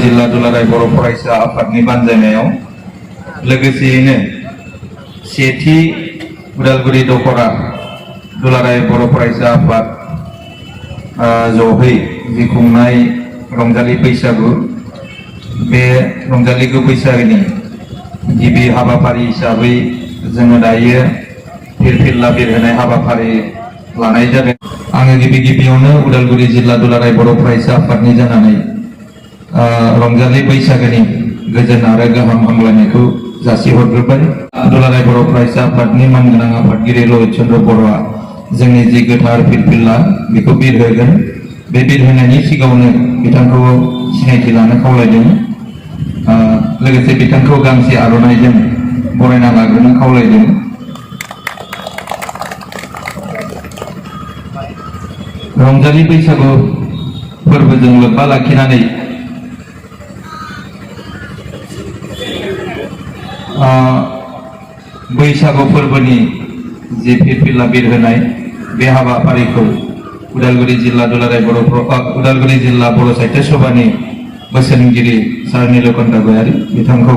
जिल्ला दुलाराय बर' फरायसा आफादनि बानजायनायाव लोगोसेयैनो सेथि उदालगुरि दखरा दुलाराय बर' फरायसा आफाद जहै जि खुंनाय रंजालि बैसागु बे रंजालि बैसागुनि गिबि हाबाफारि हिसाबै जोङो दायो फिरफिला बिरहोनाय हाबाफारि लानाय जादों। आङो गिबियावनो उदालगुरि जिल्ला दुलाराय बर' फरायसा आफादनि जानानै रंजालि बैसागुनि गोजोन आरो गाहाम हामलायनायखौ जासिहरग्रोबाय। दुलाराय बर' फरायसा आफादनि मानगोनां आफादगिरि लहित चन्द्र बर'आ जोंनि जि गोथार फिरफिला बेखौ बिरहोगोन। बे बिरहोनायनि सिगाङावनो बिथांखौ सिनायथि लानो खावलायदों। लोगोसे बिथांखौ गांसे आर'नाइजों बरायना लाग्रोनो खावलायदों। रंजालि बैसागु फोरबोजों लोब्बा लाखिनानै बैसागु फोरबोनि जि फिरफिला बिरहोनाय बे हाबाफारिखौ उदालगुरि जिल्ला दुलाराय उदालगुरि जिल्ला बर' साहित्य सभानि बोसोनगिरि सार नीलकण्ठ गयारी बिथांखौ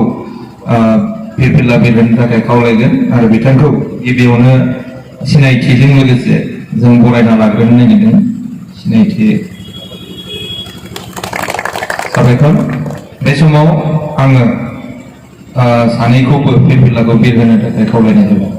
फिरफिला बिरहोनो थाखाय खावलायगोन आरो बिथांखौ गिबियावनो सिनायथिजों लोगोसे जों बरायना लाग्रोनो नागिरदों। सिनायथि साबायखर। बे समाव आङो सानैखौबो फिरफिलाखौ बिरहोनो थाखाय खावलायनाय जाबाय।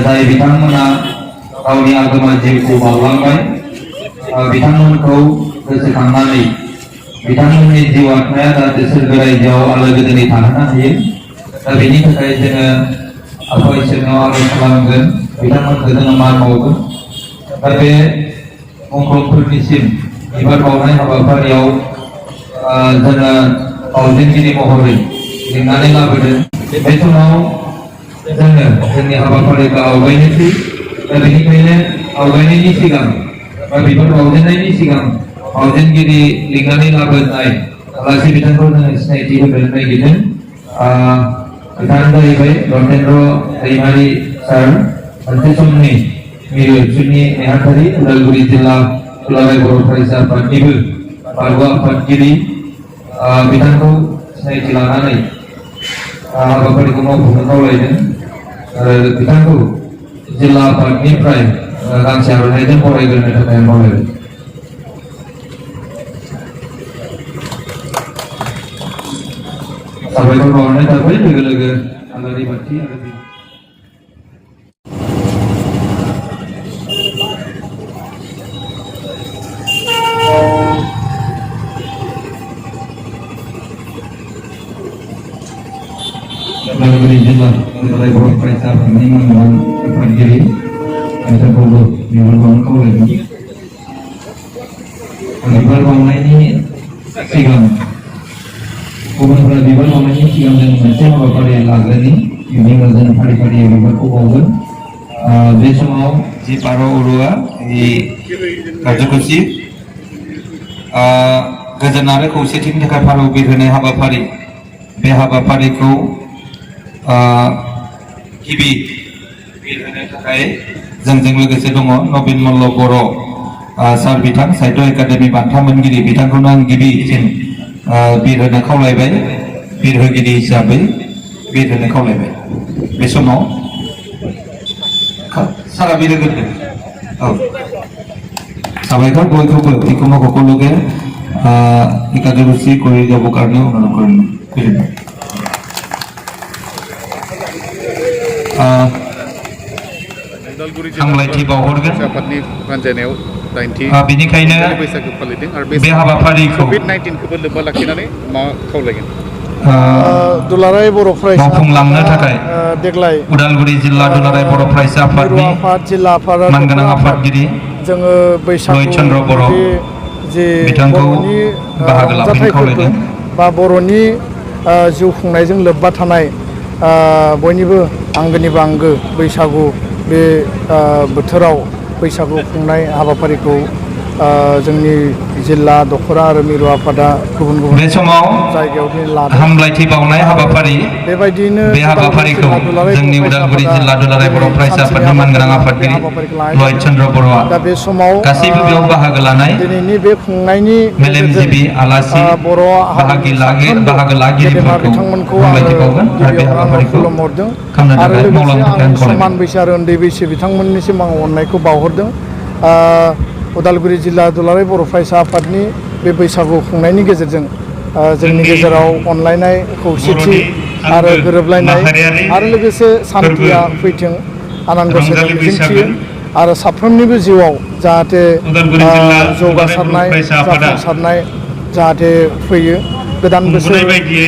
जाय बिथांमोना गावनि आगोमा जिउखौ बावलांबाय बिथांमोनखौ गोसोखांनानै बिथांमोननि जिउ आत्माया जाहाथे सोरगो रायजोआव आलो गोजोनै थाहोनो हायो। दा बेनि थाखाय जोङो आफा इसोरनाव आरज खालामगोन, बिथांमोनखौ जोङो मान बावगोन। दा बे मंगलफोरनिसिम बिबार बावनाय हाबाफारियाव जोङो बावजेनगिरि महरै लिंनानै लाबोदों। बे समाव जोङो जोंनि हाबाफारिखौ आवगायनोसै। दा बेनिखायनो आवगायनायनि सिगां बा बिबार बावजेननायनि सिगां बावजेनगिरि लिंनानै लाबोनाय आलासि बिथांखौ जोङो सिनायथि होनो नागिरदों। बिथाङानो जाहैबाय रतेन्द्र दैमारि सार, मोनसे समनि मिरु एबसुनि नेहाथारि, उदालगुरि जिल्ला दुलाराय बर' फरायसा आफादनिबो बारग' आफादगिरि। बिथांखौ सिनायथि लानानै हाबाफारिखौ मावफुंनो खावलायदों आरो बिथांखौ जिल्ला आफादनिफ्राय गांसे आर'नाइजों बरायग्रोनो थाखाय खावलायदों। साबायखर बावनाय थाबाय। लोगो लोगो आलारि बाथि आरो उदालगुरि जिल्ला दुलाराय बर' फरायसा आफादनि मानगोनां आफादगिरि बिथांखौबो बिबार बावनो खावलायदों। बिबार बावनायनि सिगां गुबुनफोरा बिबार बावनायनि सिगां जों मोनसे हाबाफारि लाग्रोनि, बिनि उनाव जों फारि फारियै बिबारखौ बावगोन। बे समाव जि बार' अरुआ काजकसि गोजोन आरो खौसेथिनि थाखाय फारौ बिरहोनाय हाबाफारि, बे हाबाफारिखौ गिबि बिरहोनो थाखाय जोंजों लोगोसे दङ नबिन मल्ल बर' सार, बिथां साहित्य एकाडेमि बान्था मोनगिरि। बिथांखौनो आं गिबिसिन बिरहोनो खावलायबाय, बिरहोगिरि हिसाबै बिरहोनो खावलायबाय। बे समाव सारा बिरहोग्रोदो। औ साबायखर बयखौबो जिखुनु সকলোকে একাদশী কৰি যাব কাৰণে অনুৰোধ কৰিম। हामलायथि बावहरगोन। आफादनि बानजायनायाव बेनिखायनो बैसागो फालिदों आरो बे हाबाफारिखौ COVID-19खौबो लोब्बा लाखिनानै मा खावलायगोन दुलाराय बर' फरायसा मावफुंलांनो थाखाय देग्लाय उदालगुरि जिल्ला दुलाराय बर' फरायसा आफादनि जिल्ला आफाद मानगोनां आफादगिरि जोङो बैसागु चन्द्र बर' जे बिथांखौ बर'नि बाहागो लाफैनो रंजाथाइ फोरबो खावलायदों बा बर'नि जिउ खुंनायजों लोब्बा थानाय बयनिबो आंगोनिबो आंगो बैसागु बे बोथोराव बैसागु खुंनाय हाबाफारिखौ जोंनि जिल्ला दख'रा आरो मिरु आफादा गुबुन गुबुन बे समाव जायगायाव लादों हामलायथि बावनाय हाबाफारि बेबायदिनो बे हाबाफारिखौ जोंनि उदालगुरि जिल्ला दुलाराय बर' फरायसा आफादनि मानगोनां आफादगिरि लयद चन्द्र बर'आ दा बे समाव गासैबो बेयाव बाहागो लानाय दिनैनि बे खुंनायनि मेलेमजिबि आलासि बर' बाहागो लागिरिफोरखौ बिथांमोनखौ हामलायथि बावगोन आरो बे हाबाफारिखौ खुलुमहरदों खालामनो आरो थाखाय लोगोसे मावलांनो थाखाय आं आं खावलायदों समान बैसो आरो उन्दै बैसो बिथांमोननिसिम आं अननायखौ बावहरदों उदालगुरि जिल्ला दुलाराय बर' फरायसा आफादनि बे बैसागु खुंनायनि गेजेरजों जोंनि गेजेराव अनलायनाय खौसेथि आरो गोरोबलायनाय आरो लोगोसे सान्थिया फैथों आनान गसाइनाव मिजिंथियो आरो साफ्रोमनिबो जिउआव जाहाथे जौगासारनाय जाफुंसारनाय जाहाथे फैयो गोदान बोसोर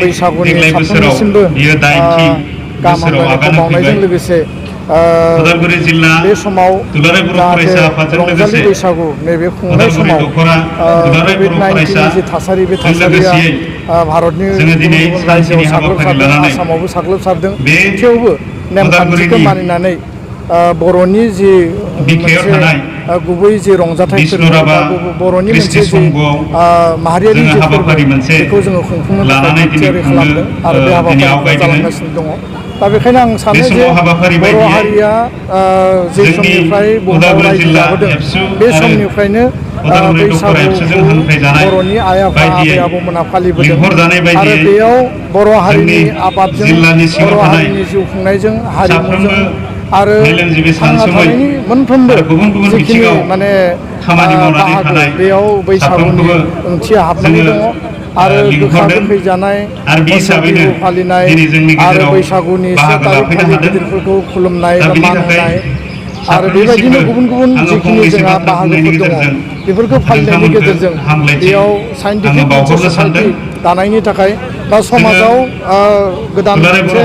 बैसागुनि साफ्रोमनिसिमबो गाहाम हामलायनायखौ बावनायजों लोगोसे उदालगुरि जिल्ला बे समाव दुलाराय बर' फरायसा आफादजों रंजालि बैसागु नैबे खुंनाय समाव COVID-19 जि थासारि बे थासारिया भारतनि गुबुन गुबुन रायजोआव साग्लोबसारदों आसामावबो साग्लोबसारदों थेवबो नेमखान्थिखौ मानिनानै बर'नि जि मोनसे गुबै जि रंजाथाइ बर'नि मोनसे जि माहारियारि जि फोरबो बेखौ जोङो खुंफुंनो थाखाय थियारि खालामदों आरो बे हाबाफारिखौ जालांगासिनो दङ दा बेखायनो आं सानो जे बर' हारिया जे समनिफ्राय बुहुमाव रायजो जाबोदों बे समनिफ्रायनो बैसागुखौ बर'नि आइ आफा आबै आबौमोनहा फालिबोदों आरो बेयाव बर' हारिनि आबादजों बर' हारिनि जिउ खुंनायजों हारिमुजों आरो थांना थानायनि मोनफ्रोमबो जिखिनि माने बाहागो बेयाव बैसागुनि ओंथिया हाबनानै दङ आरो गोखा गोखै जानाय मोसौ बिहु फालिनाय आरो बैसागुनि 1 तारिख खालि गिदिरफोरखौ खुलुमनाय बा मान होनाय आरो बेबायदिनो गुबुन गुबुन जिखिनि जोंहा बाहागोफोर दङ बेफोरखौ फालिनायनि गेजेरजों बेयाव साइन्टिफिक मोनसे ससाइटि दानायनि थाखाय बा समाजाव गोदान मोनसे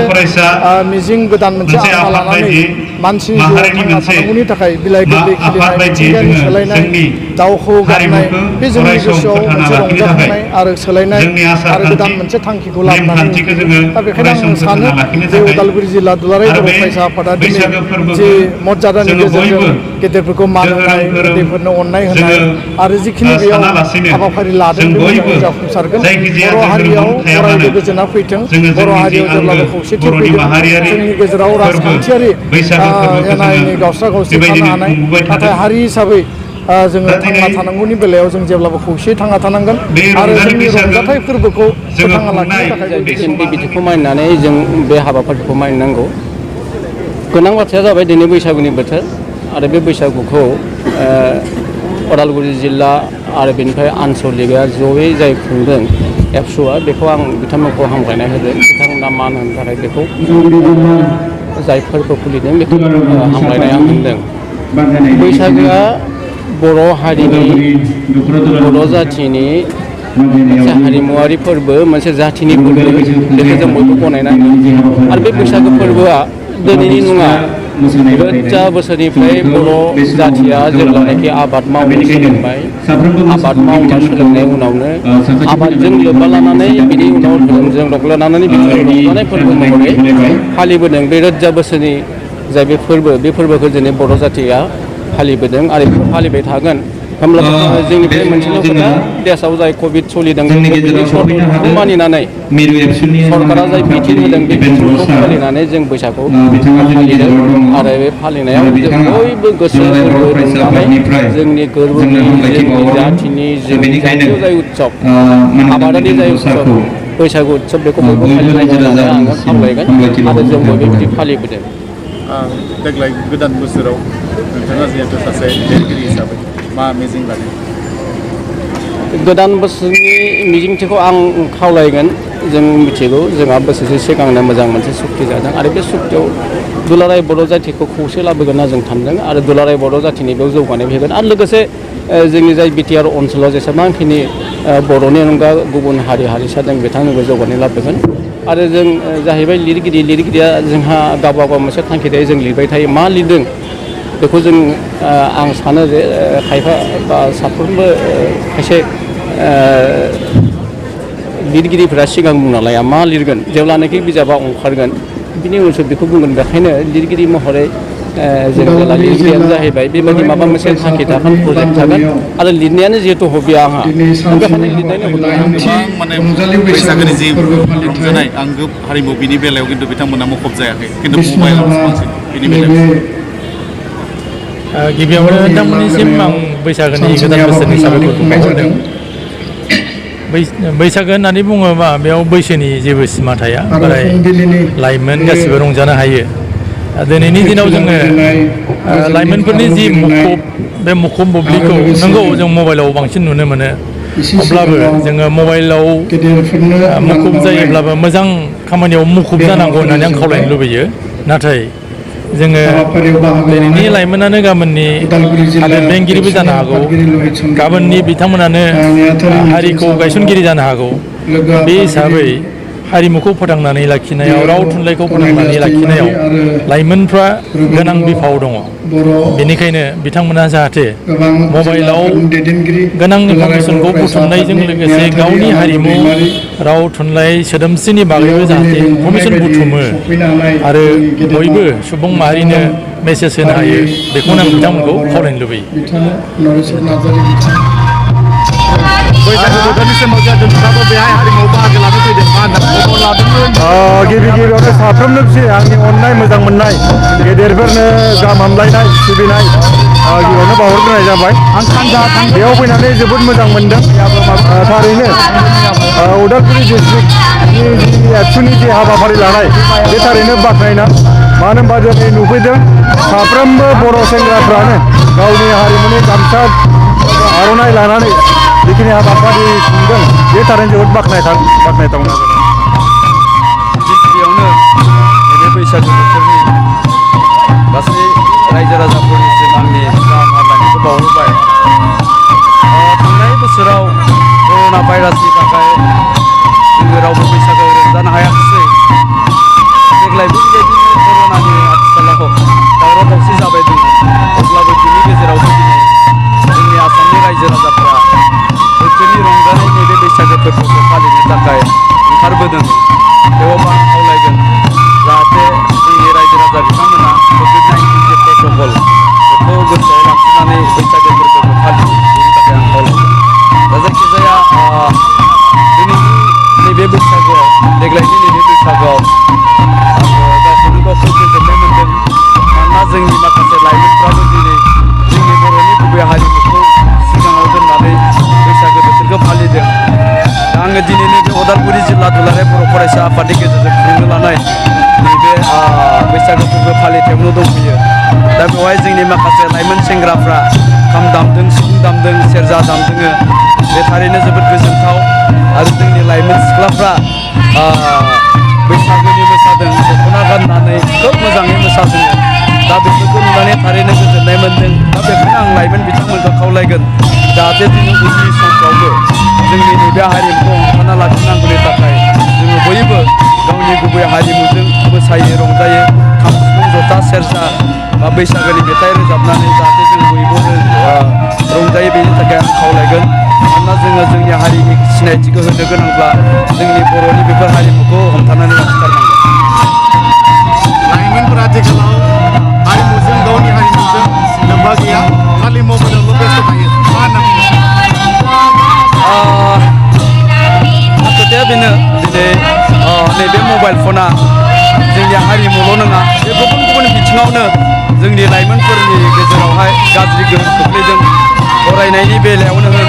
मिजिं गोदान मोनसे आशा लानानै मानसिनि जिउआव थांना थानांगौनि थाखाय बिलाइ गोरलै खिलिनाय मिथिंगानि सोलायनाय दाउखौ गाबनाय बे जोंनि गोसोआव मोनसे रंजाखांनाय आरो सोलायनाय आरो गोदान मोनसे थांखिखौ लाबोनानै दा बेखायनो आं सानो जे उदालगुरि जिल्ला दुलाराय बर' फरायसा आफादा दिनै जे मर्यादानि गेजेरजों गेदेरफोरखौ मान होनाय उन्दैफोरनो अननाय होनाय आरो जिखिनि बेयाव हाबाफारि लादों बे मोजाङै जाफुंसारगोन बर' हारियाव अरायबो गोजोना फैथों बर' हारियाव जेब्लाबो खौसेथि फैगोन जोंनि गेजेराव राजखान्थियारि एना एनि गावस्रा गावस्रि थानो हानाय नाथाय हारि हिसाबै जोङो थांना थानांगौनि बेलायाव जों जेब्लाबो खौसेयै थांना थानांगोन आरो जोंनि रंजाथाइ फोरबोखौ फोथांना लाखिनो थाखाय बे बिथिंखौ मानिनानै जों बे हाबाफारिखौ मानिनांगौ गोनां बाथ्राया जाबाय दिनै बैसागुनि बोथोर आरो बे बैसागुखौ उदालगुरि जिल्ला आरो बेनिफ्राय आनसलिकआ जयै जाय खुंदों एबसुआ बेखौ आं बिथांमोनखौ हामलायनाय होदों बिथांमोना मान होनो थाखाय बेखौ जाय फोरबो खुलिदों बेखौ हामलायनाय आं होनदों बैसागुआ बर' हारिनि बर' जाथिनि मोनसे हारिमुवारि फोरबो मोनसे जाथिनि फोरबो बेखौ जों बयबो गनायनांगोन आरो बे बैसागु फोरबोआ दिनैनि नङा रोजा बोसोरनिफ्राय बर' जाथिया जेब्लानाखि आबाद मावनो सोलोंबाय आबाद मावना सोलोंनाय उनावनो आबादजों लोब्बा लानानै बिनि उनाव धोरोमजों लोब्बालानानै बिदिनो रंजानाय फोरबो महरै फालिबोदों बे रोजा बोसोरनि जाय बे फोरबोखौ जोंनि बर' जाथिया फालिबोदों आरो बेखौ फालिबाय थागोन होमब्लाबो जोंनिफ्राय मोनसेल' खोथा देशआव जाय कभिड सोलिदों बेखौ मानिनानै सरकारा जाय बिथोन होदों बे बिथोनखौ फालिनानै जों बैसागु फालिदों आरो बे फालिनायाव जों बयबो गोसो गोरबो रंजानाय जोंनि गोरबोनि जोंनि जाथिनि जोंनि जातीय जाय उत्सब आबादारि जाय उत्सब बैसागु उत्सब बेखौ बयबो फालिनांगौ होननानै आङो खावलायगोन आरो जों बयबो बिदि फालिबोदों देग्लाय गोदान बोसोराव नोंथाङा जिहेतु सासे लिरगिरि हिसाबै मा मिजिं लादों गोदान बोसोरनि मिजिंथिखौ आं खावलायगोन जों मिथिगौ जोंहा बोसोरसे सिगांनो मोजां मोनसे सुक्ति जादों आरो बे सुक्तियाव दुलाराय बर' जाथिखौ खौसे लाबोगोन होनना जों सानदों आरो दुलाराय बर' जाथिनि बेयाव जौगानाय फैगोन आरो लोगोसे जोंनि जाय बिटिआर ओनसोलाव जेसेबांखिनि बर'नि अनगा गुबुन हारि हारिसा दं बिथांमोनखौ जौगानाय लाबोगोन आरो जों जाहैबाय लिरगिरिया जोंहा गावबा गाव मोनसे थांखि थायो जों लिरबाय थायो मा लिरदों बेखौ जों आं सानो जे खायफा बा साफ्रोमबो खायसे लिरगिरिफोरा सिगां बुंना लाया मा लिरगोन जेब्लानाखि बिजाबा ओंखारगोन बिनि उनावसो बेखौ बुंगोन बेखायनो लिरगिरि महरै जेब्ला लिरगिरियानो जाहैबाय बेबायदि माबा मोनसे थांखि थागोन प्रजेक्ट थागोन आरो लिरनायानो जिहेतु हबिया आंहा बेखायनो लिरनायनि गोबां माने बैसागोनि जि रंजानाय आंगो हारिमु बिनि बेलायाव खिन्थु बिथांमोना मुखुब जायाखै खिन्थु मबाइलावसो बांसिन बिनि बेलायाव गिबियावनो नोंथांमोननिसिम आं बैसागोनि गोदान बोसोरनि साबायखरखौ बावहरदों बैसागो होननानै बुङोबा बेयाव बैसोनि जेबो सिमा थाया बोराय लाइमोन गासिबो रंजानो हायो दिनैनि दिनाव जोङो लाइमोनफोरनि जि मुखुब बे मुखुब बुब्लिखौ नंगौ जों मबाइलाव बांसिन नुनो मोनो अब्लाबो जोङो मबाइलाव मुखुब जायोब्लाबो मोजां खामानियाव मुखुब जानांगौ होननानै आं खावलायनो लुबैयो नाथाय जोङो दिनैनि लाइमोनानो गाबोननि हादोर बेंगिरिबो जानो हागौ गाबोननि बिथांमोनानो हारिखौ गायसनगिरि जानो हागौ बे हिसाबै हारिमुखौ फोथांनानै लाखिनायाव राव थुनलाइखौ फोथांनानै लाखिनायाव लाइमोनफ्रा गोनां बिफाव दङ बेनिखायनो बिथांमोना जाहाथे मबाइलाव गोनां इनफरमेसनखौ बुथुमनायजों लोगोसे गावनि हारिमु राव थुनलाइ सोदोमस्रिनि बागैबो जाहाथे इनफरमेसन बुथुमो आरो बयबो सुबुं माहारिनो मेसेज होनो हायो बेखौनो आं बिथांमोनखौ खावलायनो लुबैयो बैसागु बोथोरनि समाव जों नोंथाङाबो बेहाय हारिमुआव बाहागो लानो फैदों मा होनना खबर लादोंमोन गिबियावनो साफ्रोमनोसै आंनि अननाय मोजां मोननाय गेदेरफोरनो गाहाम हामलायनाय सिबिनाय गिबियावनो बावहरग्रोनाय जाबाय बेयाव फैनानै जोबोद मोजां मोनदों थारैनो उदालगुरि डिस्ट्रिक्टनि एबसुनि जे हाबाफारि लानाय बे थारैनो बाख्नायना मानो होनबा जों नुफैदों साफ्रोमबो बर' सेंग्राफ्रानो गावनि हारिमुनि गामसा आर'नाइ लानानै जिखिनि हाबाफारि खुंदों बे थारैनो जोबोद बाख्नायथावना गिबियावनो नैबे बैसागु बोथोरनि गासै रायजो राजाफोरनिसिम आंनि गाहाम हामलायनायखौ बावहरबाय थांनाय बोसोराव कर'ना भाइरासनि थाखाय जोङो रावबो बैसागोआव रंजानो हायाखिसै देग्लायबो बेबायदिनो कर'नानि आथिखालाव दावराव दावसि जाबाय दङ अब्लाबो बिनि गेजेरावबो दिनै जोंनि आसामनि रायजो राजाफ्रा बोथोरनि रंजानाय नैबे बैसागो फोरबोखौ फालिनो थाखाय ओंखारबोदों बेयाव आं खावलायगोन जाहाथे जोंनि रायजो राजा बिथांमोना कभिड-19 जे प्रट'कल बेखौ गोसोआव लाखिनानै बैसागो फोरबोखौ फालियो बेनि थाखाय आं खावलायगोन दा जायखिजाया दिनैनि नैबे बैसागोआव देग्लायनि नैबे बैसागोआव आङो गावखौनो गाव गोजोननाय मोन्दों मानोना जोंनि माखासे लाइमोनफ्राबो दिनै जोंनि बर'नि गुबै हारिमुखौ सिगाङाव दोननानै बैसागो बोथोरखौ फालिदों दा आङो दिनै नैबे उदालगुरि जिल्ला दुलाराय बर' फरायसा आफादनि गेजेरजों खुंनो लानाय नैबे बैसागो फोरबो फालिथायावनो दंफैयो दा बेवहाय जोंनि माखासे लाइमोन सेंग्राफ्रा खाम दामदों सिफुं दामदों सेरजा दामदों बे थारैनो जोबोद गोजोनथाव आरो जोंनि लाइमोन सिख्लाफ्रा बैसागोनि मोसादों दख'ना गाननानै खोब मोजाङै मोसादों दा बेफोरखौ नुनानै थारैनो गोजोननाय मोन्दों दा बेखायनो आं लाइमोन बिथांमोनखौ खावलायगोन जाहाथे दिनै उननि समफ्रावबो जोंनि नैबे हारिमुखौ हमथाना लाखिनांगौनि थाखाय जोङो बयबो गावनि गुबै हारिमुजों मोसायो रंजायो खाम सिफुं जथा सेरजा बा बैसागोनि मेथाइ रोजाबनानै जाहाथे जों बयबो रंजायो बेनि थाखाय आं खावलायगोन मानोना जोङो जोंनि हारिनि सिनायथिखौ होनो गोनांब्ला जोंनि बर'नि बेफोर हारिमुखौ हमथानानै लाखिथारनांगोन लाइमोनफोरा आथिखालाव हारिमुजों गावनि हारिमुजों लोब्बा गैया खालि मबाइलावल' बेस्थ' थायो मा होनना खोथाया बेनो दिनै नैबे मबाइल फना जोंनि हारिमुल' नङा बे गुबुन गुबुन बिथिङावनो जोंनि लाइमोनफोरनि गेजेरावहाय गाज्रि गोहोम खोख्लैदों फरायनायनि बेलायावनो होन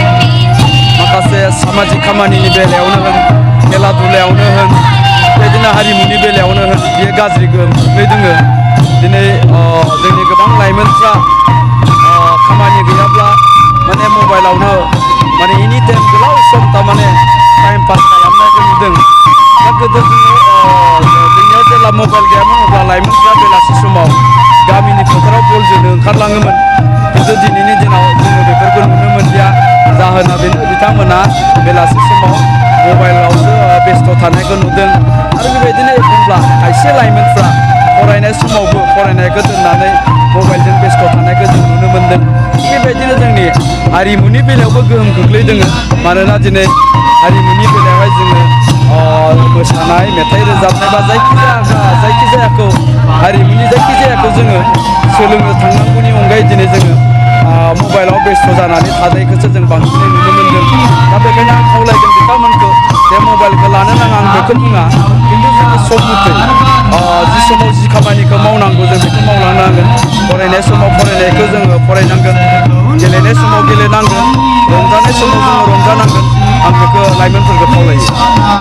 माखासे सामाजिक खामानिनि बेलायावनो होन खेला दुलायावनो होन बेबायदिनो हारिमुनि बेलायावनो होन बेयो गाज्रि गोहोम खोख्लैदों दिनै जोंनि गोबां लाइमोनफ्रा खामानि गैयाब्ला माने मबाइलावनो माने एनि टाइम गोलाव सम थारमाने टाइम पास खालामनायखौ नुदों गोदो जोंनियाव जेब्ला मबाइल गैयामोन अब्ला लाइमोनफ्रा बेलासि समाव गामिनि फोथाराव बल जोनो ओंखारलाङोमोन खिन्थु दिनैनि दिनाव जोङो बेफोरखौ नुनो मोनलिया जाहोना बेनो बिथांमोना बेलासि समाव मबाइलावसो बेस्थ' थानायखौ नुदों आरो बेबायदिनो एखनब्ला खायसे लाइमोनफ्रा फरायनाय समावबो फरायनायखौ दोननानै मबाइलजों बेस्थ' थानायखौ जों नुनो मोनदों बेबायदिनो जोंनि हारिमुनि बेलायावबो गोहोम खोख्लैदों मानोना दिनै हारिमुनि बेलायावहाय जोङो मोसानाय मेथाइ रोजाबनाय बा जायखिजायाखौ हारिमुनि जायखिजायाखौ जोङो सोलोंनो थांनांगौनि अनगायै दिनै जोङो मबाइलाव बेस्थ' जानानै थानायखौसो जों बांसिनै नुनो मोनदों दा बेखायनो आं खावलायदों बिथांमोनखौ बे मबाइलखौ लानो नाङा आं बेखौ बुङा खिन्थु जोङो सम मथे जि समाव जि खामानिखौ मावनांगौ जों बेखौ मावलांनांगोन फरायनाय समाव फरायनायखौ जोङो फरायनांगोन गेलेनाय समाव गेलेनांगोन रंजानाय समाव जोङो रंजानांगोन आं बेखौ लाइमोनफोरखौ खावलायो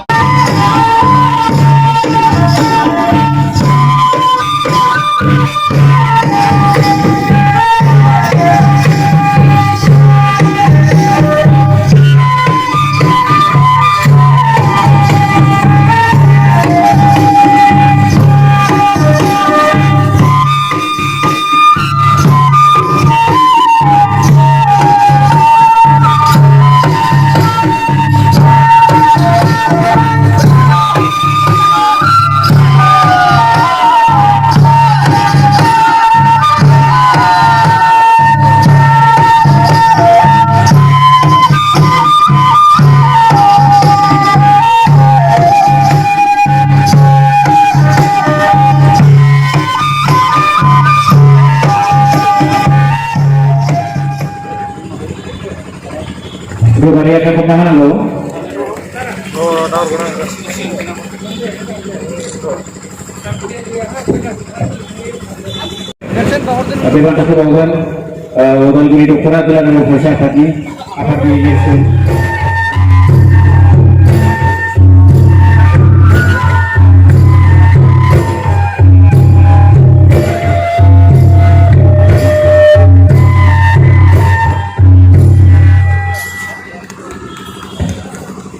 Berbagai tepuk tangan lo. Terima kasih banget. Udah gini dokter adalah nama saya Fadi. Apa dia